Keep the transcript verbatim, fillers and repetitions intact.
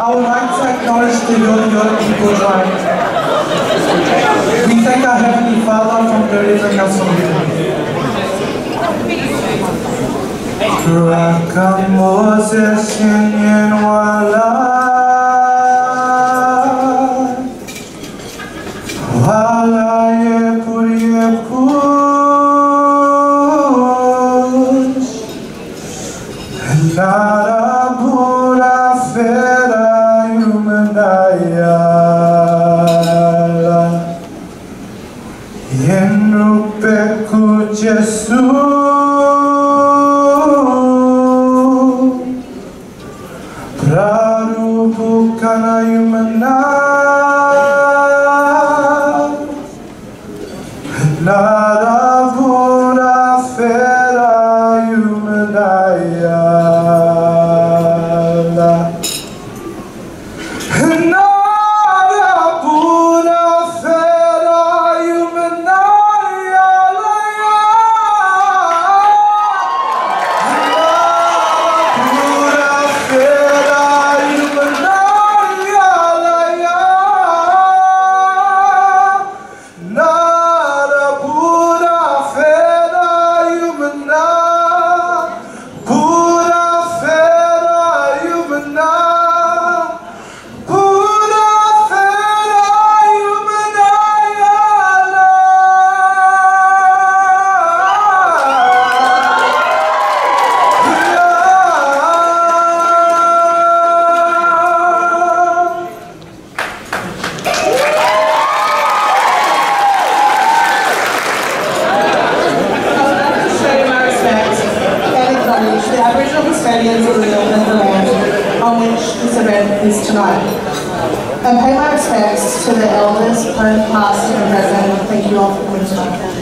I would like to acknowledge the Yoruba people tribe. We thank our Heavenly Father for delivering us from evil. Raka Moses in wala, wala ye puri ye kus. Nara pura fera yumanayala. Yenu peku Jesu. Praru pukana yumana. Nara pura fera yumanayala. Nara pura fera yumanayala. Nara pura fera yumanayala. Nara pura fera yumana, pura fera yumana, pura fera yumanayala. I'd like to show my respect and acknowledge the Aboriginal custodians of the land and the land on which this event is tonight. And pay my respects to the elders, both past and present. Thank you all for coming tonight.